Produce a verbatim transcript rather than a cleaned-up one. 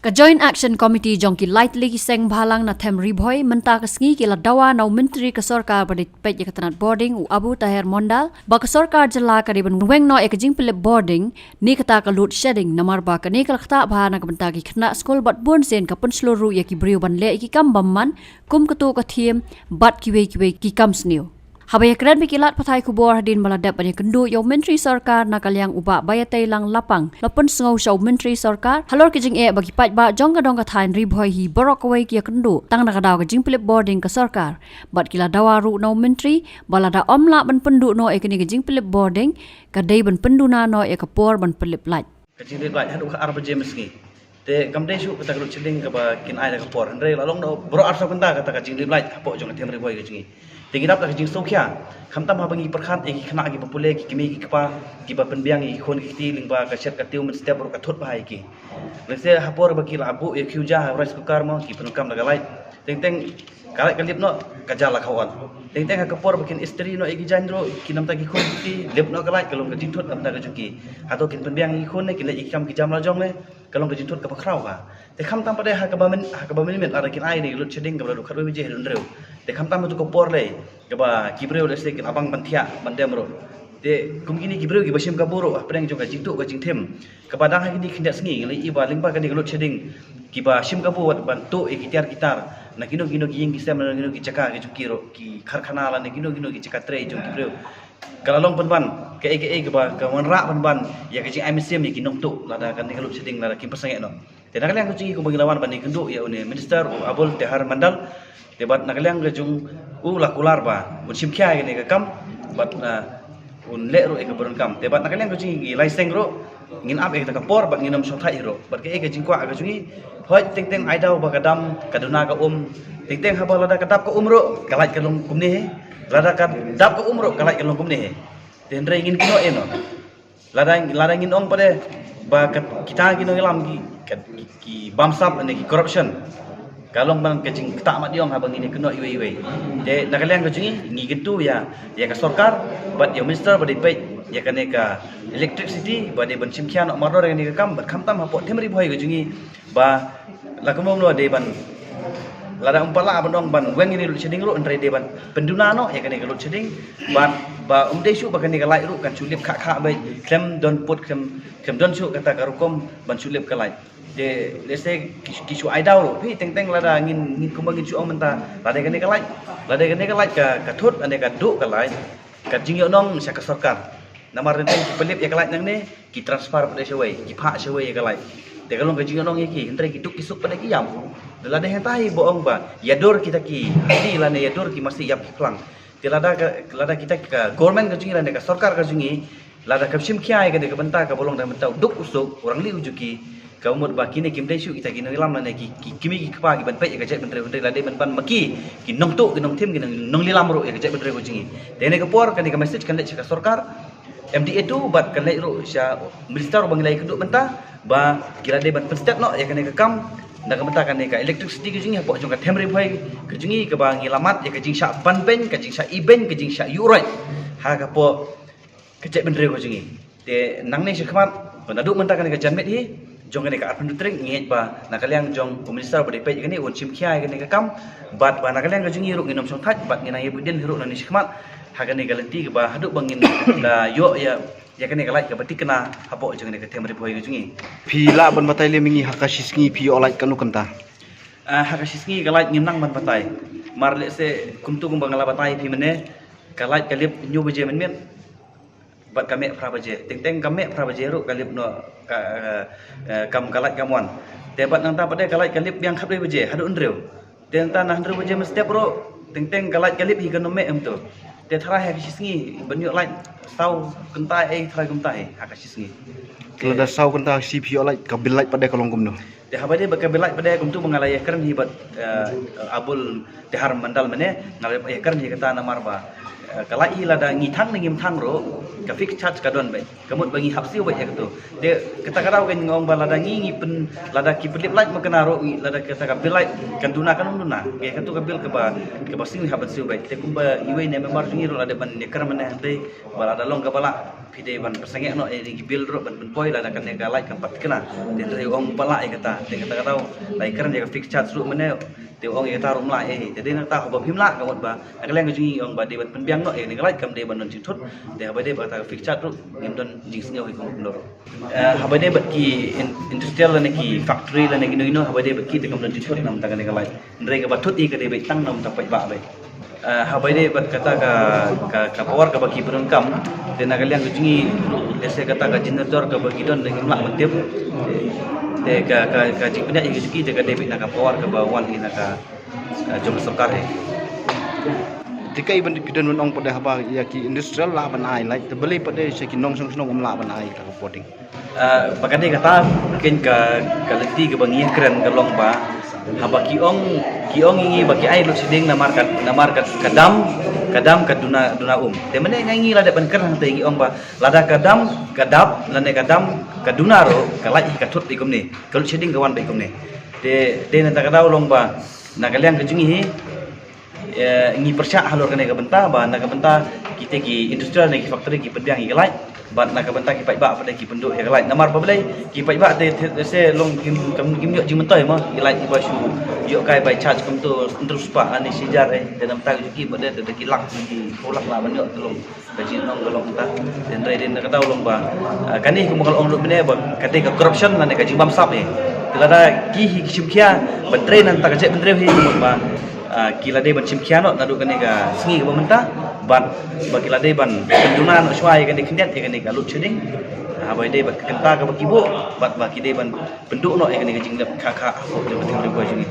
Ka Joint Action Committee jong ki lai tylli ki seng bhalang na Them Ri Bhoi mynta ka sngi ki la dawa na u Myntri ka sorkar ba dei peit ïa ka tnat bording, u Abu Taher Mondal, ba ka sorkar jylla ka dei ban weng noh ïa ka jingpynlip bording ne kata ka load shedding, namar ba kane ka la ktah bha na ka bynta ki khynnah skul bad bun sien ka pynshlur ruh ïa ki briew ban leh ïa ki kam bymman kum katto ka thiem bad kiwei kiwei ki kam sniew. Haba ïakren bad ki lad pathai khubor hadien ba la dep ban ïakynduh ïa u Myntri Sorkar na ka liang, u Bah Baiateilang Lapang, la pynsngew sha u Myntri Sorkar halor ki jingeh ba ki paidbah jong ka dong ka thaiñ Ri Bhoi hi baroh kawei ki ïakynduh tang na ka daw ka jingpynlip bording ka sorkar. Bad ki la dawa ruh na u Myntri ba lada ym lah ban pynduh noh ïa kane ka jingpynlip bording, ka dei ban pynduna noh ïa ka por ban pynlip light. Ka jinglip light haduh ka ar baje mynsngi. Te kam dei shuh kata ka load shedding kaba kin ai da ka por. Hynrei la long da baroh arphew kynta kata ka jinglip light hapoh jong ka Them Ri Bhoi ka jong ngi. Te ngi dap da ka jingsngewkhia. Khamtam haba ngi pyrkhat ïa ki khynnah kiba pule, ki kmie ki kpa, kiba pynbiang ïa ki khun ki kti lyngba ka shet ka tiew mynstep ruh ka thut bha ïa ki. Lehse ha por ba ki la buh ïa ki uja ha rice cooker mo, ki pyndonkam da ka light. Teng teng ka light ka lip noh, ka ja la khawan. Teng teng ha ka por ba kin istri noh ïa ki jaiñ ruh, ki namta ki khun ki kti, lip noh ka light, ka long ka jingthut namta ka jong ki. Hato kin pynbiang ïa ki khun ne, kin leh ïa ki kam ki jam la jong ne, ka long ka jingthut kaba khraw ka. Te khamtam pat de ha kaba mynmiet, ha kaba mynmiet lada kin ai ne ka load shedding kaba la duh khatwei baje haduh hynriew. Te khamtam hato ka por lei kaba ki briew lehse kin abang ban thiah ban dem ruh. Te kum kine ki briew kiba shim kabu ruh hapdeng jong ka jingtuh ka jingthim. Kaba dang ha kine khyndiat sngi ngi la ïohi ba lyngba kane ka load shedding, kiba shim kabu wat ban tuh ïa ki tiar ki tar na kino kino ki ïing ki sem, na kino ki jaka ki jong ki ruh, ki karkhana lane kino kino ki jaka trei jong ki briew. Ka la long pynban kaei kaei kaba ka wanrah pynban ïa ka jingai mynsiem ïa ki nongtuh lada kane ka load shedding lada kim pynsangeh noh. Te na ka liang ka jong ngi kumba ngi la wan ban ïakynduh ïa une Minister u Abul Tehar Mandal. Te bad na ka liang ka jong u la kular ba un shim khia ïa kane ka kam bad, ah, un leh ruh ïa ka burom kam. Te bad na ka liang ka jong ngi ki lai seng ruh ngin ap ïa kata ka por bad ngin ym shongthait ruh. Bad kaei ka jingkwah ka jong ngi, hooid, teng teng ai daw ba ka dam ka duna ka um. Teng teng haba lada ka dap ka um ruh ka light ka long kumne hi. Lada ka dap ka um ruh ka light ka long kumne hi. Te hynrei ngin kynnoh ïa no. Lada, lada ngin ong pat de ba ka, kita ki nongïalam ki, ka, ki bamsap ne ki corruption, ka long ban ka jingktah mat ïong haba ngin ïakynnoh iwei iwei. Te na ka liang ka jong ngi ngi kyntu ïa, ïa ka sorkar bad ïa u minister ba dei peit ïa kane ka electricity ba dei ban shim khia noh mardor ïa kane ka kam bad khamtam hapoh Them Ri Bhoi ka jong ngi ba la kumno dei ban, lada um pat lah ban ong ban weng ïa kane ka load shedding ruh, hynrei dei ban pynduna noh ïa kane ka load shedding bad ba um dei shuh ba kane ka light ruh kan shu lip khah khah beit, khlem don put, khlem, khlem don shuh kata ka rukom ban shu lip ka light. Te lehse ki, ki shu ai daw ruh. Phi, teng teng lada ngin, ngin kumba ngin shu ong mynta, lada kane ka light, lada kane ka light ka, ka thut, lane ka duh ka light, ka jingïohnong sha ka sorkar. Namar teng teng ki pynlip ïa ka light nangne, ki transfer pat de shawei, ki phah shawei ïa ka light. Te ka long ka jingïohnong ïa ki, hynrei ki duk ki suk pat de ki ïam. Lada hangta hi ba ong ba ïa dur kita ki hati lane ïa dur ki masi ïap ki phlang. Te lada ka, lada kita ka government ka jong ngi lane ka sorkar ka jong ngi, lada kam shim khia ïa kane ka bynta kaba long da bynta u duk u suk, u rangli u juki, ka mut ba kine kim dei shuh kita ki nongïalam lane ki, ki kmie ki kpa ki ban peit ïa ka jaitbynriew, hynrei la dei ban, ban ma ki, ki nongtuh, ki nongthim, ki nong, nongleit lam ruh ïa ka jaitbynriew ka jong ngi. Te kane ka por kane ka message kan leit sha ka sorkar, M D A two, bad kan leit ruh sha minister ba ngi la ïakynduh mynta ba ki la dei ban pynstet noh ïa kane ka kam na ka bynta kane ka electricity ka jong ngi hapoh jong ka Them Ri Bhoi ka jong ngi, kaba ngi la mad ïa ka jingshah ban beiñ, ka jingshah ibeiñ, ka jingshah ïuh roit ha ka poh ka jaitbynriew ka jong ngi. Te nangne sha khmat, naduh mynta kane ka janmiet hi jong kane ka arphew tarik, ngi ngeit ba na ka liang jong u minister ba dei peit kane un shim khia ïa kane ka kam, bad ba na ka liang ka jong ngi ruh ngin ym shongthait bad ngin nang ïa buh dien hi ruh nangne sha khmat ha kane ka lynti kaba haduh ba ngin la ïoh ïa, ïa kane ka light kaba thikna hapoh jong kane ka Them Ri Bhoi ka jong ngi. Phi lah ban batai lem ïa ngi ha ka shisngi phi ïoh light katno kynta? Ah, ha ka shisngi ka light ngim nang ban batai. Mar lehse kumto kumba nga la batai phi mynne, ka light ka lip hynñiew baje mynmiet bad ka meh phra baje. Teng teng ka meh phra baje ruh ka lip noh ka, eh, kam ka light kam wan. Te bad nangta pat de ka light ka lip biang khatwei baje haduh hynriew. Te nangta na hynriew baje mynstep ruh teng teng ka light ka lip hi, kan ym meh kumto. Te tharai ha ka shisngi ban ïoh light saw kynta ei, tharai kumta ei ha ka shisngi. Te lada saw kynta shi phi ïoh light, ka bill light pat de ka long kumno? Te haba dei ba ka bill light pat de kumto ba nga la ïakren hi bad, eh, Abul Tehar Mandal mynne, nga la ïakren hi kata namar ba, eh, ka light hi lada ngi thang ne ngim thang ruh, ka fixed charge ka don beit. Ka mut ba ngi hap siew beit ïa kato. Te kata ka daw ka ngi ong ba lada ngi, ngi pyn, lada ki pynlip light ma kane ruh, ngi, lada kata ka bill light kan duna kan ym duna. Ïa kato ka bill kaba, kaba siew ngi hap ban siew beit. Te kumba iwei ne member jong ngi ruh la dep ban ïakren mynne hangtei ba lada long kaba lah Phi dei ban pynsangeh noh ïa ki bill ruh ban pynpoi lada kane ka light kam pat kena. Te hynrei u ong ba lah ïa kata. Te kata ka daw la ïakren ïa ka fixed charge ruh mynne. Te u ong ïa kata ruh ym lah ïa hi. Te dei na kata haba phim lah ka mut ba na ka liang ka jong ngi ong ba dei ban pynbiang noh ïa kane ka light kam dei ban don jingthut. Te haba dei ba kata ka fixed charge ruh ngim don jingsngew hi kumno ruh. Eh, haba dei bad ki in- industrial lane ki factory lane kino kino haba dei bad ki te kam don jingthut na bynta kane ka light. Hynrei kaba thut hi ka dei beit tang na bynta paidbah beit. Ah, haba ïadei bad kata ka, ka, ka power kaba ki pyndonkam, te na ka liang ka jong ngi, lehse kata ka generator kaba ki don ngim lah ban tip. Te ka, ka, ka jingpynïaid ïa ka jong ki te ka dei beit na ka power kaba wan hi na ka, ah, jong ka sorkar hi. Te kaei ban phi don ban ong pat de haba ïa ki industrial lah ban ai light, te balei pat de sha ki nongshong shnong ym lah ban ai kata ka power ding? Ah, ba ka dei kata, kein ka, ka lynti kaba ngi kren ka long ba haba ki ong, ki ong ïa ngi ba ki ai load shedding namar ka, namar ka, ka dam, ka dam ka duna, duna um. Te mynne nga ngi la dep ban kren hangta ngi ong ba lada ka dam ka dap lane ka dam ka duna ruh ka light hi ka thut beit kumne, ka load shedding ka wan beit kumne. Te dei na kata ka daw long ba na ka liang ka jong ngi hi, eh, ngi pyrshah halor kane ka bynta ba na ka bynta kita ki industrial ne ki factory ki pynbiang ïa ka light bad na ka bynta ki paidbah pat de ki pynduh ïa ka light. Namar ba balei ki paidbah te, te, te se long kim, kim, kim ïoh jingmyntoi mo ïa light ba shu ïoh kai bai charge kumto hynriew spah ne shi hajar eh. Te na ka bynta ki pat de, te, te ki lak, ki phew lak lah ban ïoh te long ka jingnong ka long kata. Te hynrei dei na ka daw long ba, ah, kane kumba nga la ong ruh mynne ba ka dei ka corruption lane ka jingbamsap hi. Te lada ki hi ki shim khia ban trei na ka bynta ka jaitbynriew hi, kumba, ah, ki la dei ban shim khia noh naduh kane ka sngi kaba mynta bad ba ki la dei ban pynduna noh shuwa ïa kane khyndiat ïa kane ka load shedding. Ah, ba dei bad ka kynta kaba ki buh bad ba ki dei ban pynduh noh ïa kane ka jinglep kha kha hapoh jong ka thaiñ ri bwai jong ngi.